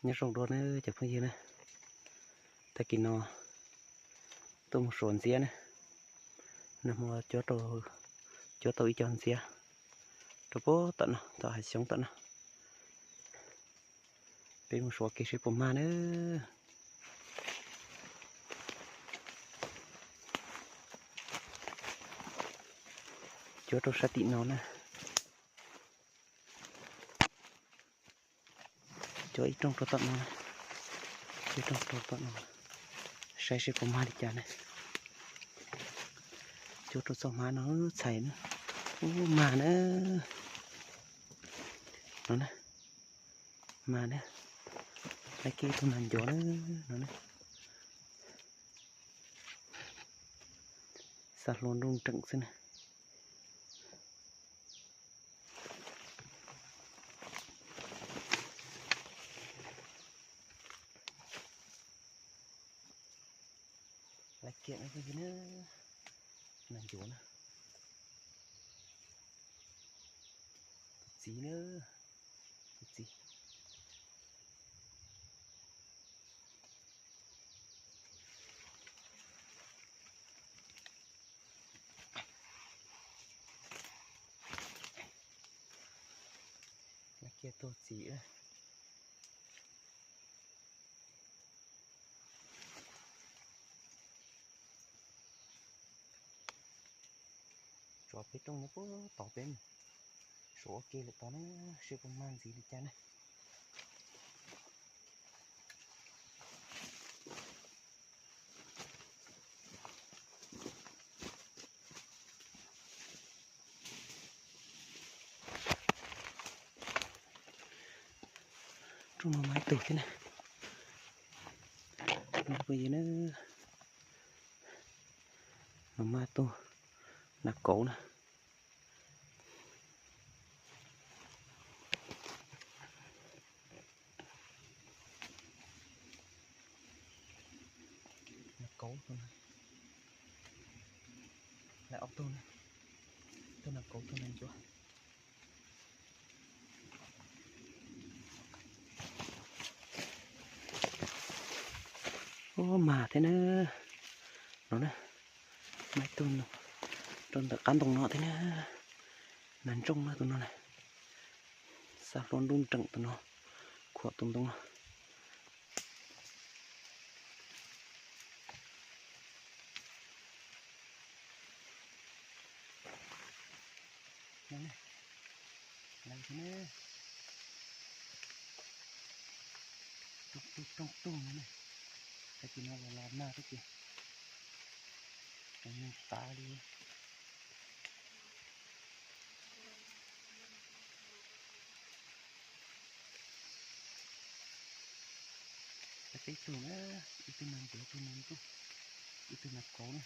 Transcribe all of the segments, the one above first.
Nyob zoo dua na cov phooj ywg na, tag kis no tuaj mus suav ntxiab na, nag hmo cuab tau ib co ntxiab rau puag tom no, tom hav xyoob tom no. Peb mus suav kiag seb puas mag na. Cuab rau sab tim no na. Cuab ib rooj rau tom no, ib rooj rau tom no, saib seb puas mag li cas ne. Cuab rau txoj hmab no txhais na, ub mag na. No na, mag na, laiv kiag ib tug nas ncuav na, no na. Xa hlua nruj nreem xwb na. Laiv kiag no phooj ywg na, nas ncuav na. Tus txiv na, tus txiv. Laiv kiag tus txiv. Tsuav peb rooj nyob puag tod peb mus suav ua ke lawm tod na, seb puas mag ntxiv li cas na. Rooj no mag ib tug thiab na. Phooj ywg na, no mag tus nas kauv na. Nas kauv tus no, lawv ob tug na, tus nas kauv tus nas ncuav. Ub, mag thiab na. No na, mag ib tug rau ntawm qab ntoo no thiab na. Nas ntsooj na tus no na. Xa hlua nruj nreem tus no, khuam tus ntoo no. Lawv thiab na, rooj tug rooj tug no na, tag kis no los los nag thiab ces neeg tav li. Lawv peb tug na, ib tug nas ncuav, ib tug nas ntuj, ib tug nas kauv na.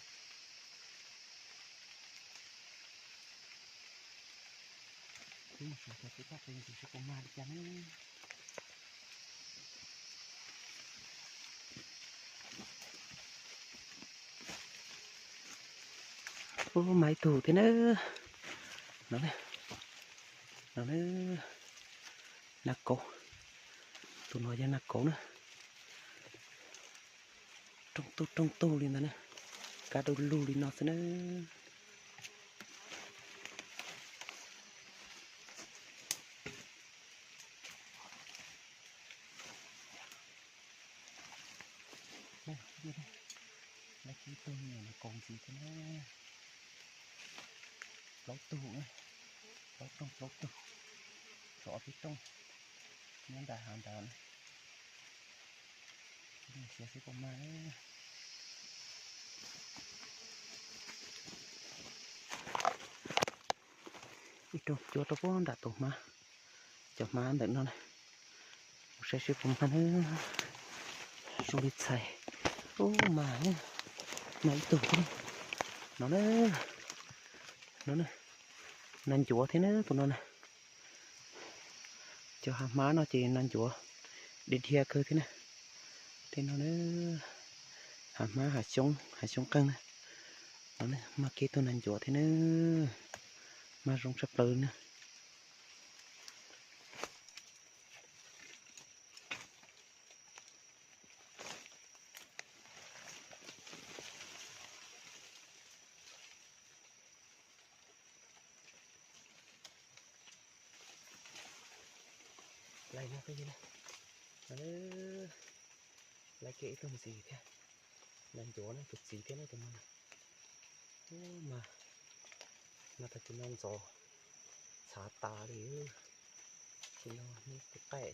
Peb mus suav kiag peb toj pes ntsis seb puas mag li cas na. Ub, mag ib tug thiab na. No na, no na, nas kauv. Tus no yog nas kauv na. Rooj tug rooj tug li ntawd na, kab du lug li no xwb na. Lawv ib tug me nyuam nas kauv ntxiv thiab na. Plaub tug na, plaub rooj plaub tug, tshuav ob peb rooj nyob nram hav ntawd na. Mus saib seb puas mag na. Ib rooj cuab rau puag nram tus hmab, cov hmab ntawm no na. Mus saib seb puas mag na. Zoo li txhais. Ub, mag na, mag ib tug thiab. No na, no na, nas ncuav thiab na tus no na. Cov hav hmab no ces nas ncuav dhia dhia kawg thiab na. Tej no na, hav hmab hav xyoob, hav xyoob qeeg na. No na, mag kiag tug nas ncuav thiab na. Mag zoo tshaj plaws na. Koj yog na, lawv kiag ib tug ntxiv thiab, nas ncuav na, tus txiv thiab na tus no na. Ub, mas mas tag kis no ntxov txhav tas li. Tag kis no hnub kuv qaij,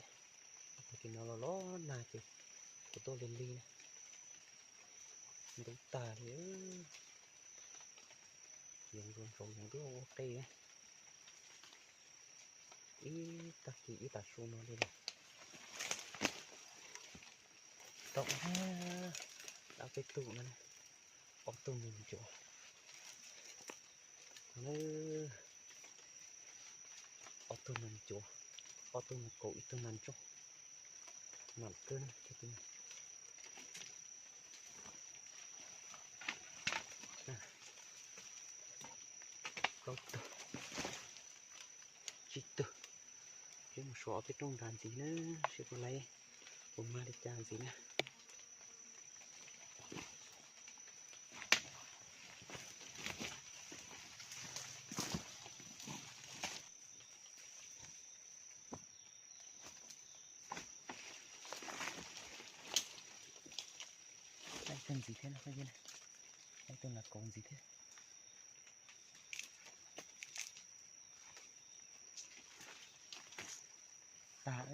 tag kis no los los nag ces kuv tuaj li li na, ntub tag li. Yoov ntxov ntxov yoov twb ua qe ib tag kis ib tag su no li lawm. Tau dab peb tug no, ob tug nas ncuav, ob tug nas ncuav, ob tug nas kaus, ib tug nas ntsooj. Mam kawg na. Plaub tug, tsib tug. Peb mus suav ob peb rooj nrad ntxiv na, seb puas laib, puas mag li cas ntxiv na. Laib tug ntxiv thiab no, laib tug nas kaus ntxiv thiab. Tag,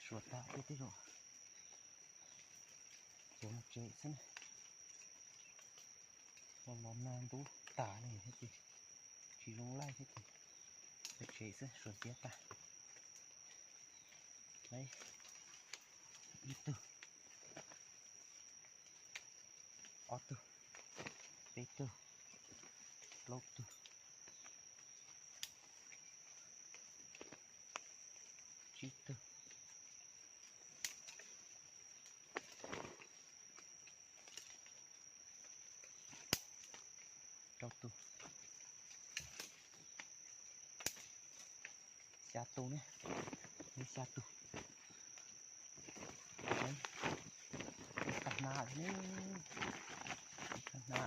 suav tag tej tej zaum yuav mus tsev xwb na. Los los nag ntub tas li thiab ces tsis zoo laij thiab ces peb tsev xwb, suav tiav tag. Laib ib tug, ob tug, peb tug, plaub tug, tsib tug, rau tug, xya tug ne, xya tug. Tag na, tag na.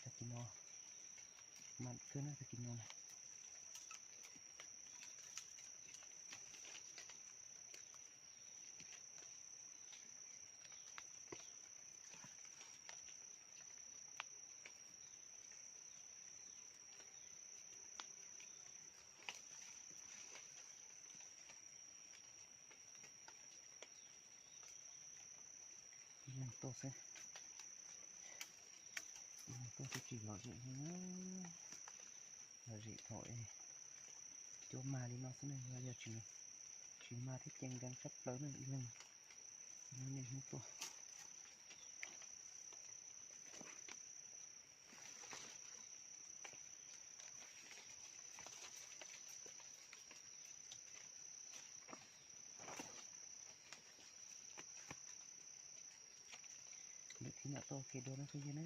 Tag kis no mam kawg na, tag kis no na. Ib leeg tuaj xwb, ib leeg tuaj xwb tsis lom zem li. Lom zem thaum cuab mag li no xwb ne, yog tsis, tsis mag thiab ces nkees tshaj plaws na, ib leeg, ib leeg niaj hnub tuaj. Lwm thib mam tuaj ua ke dua na phooj ywg na.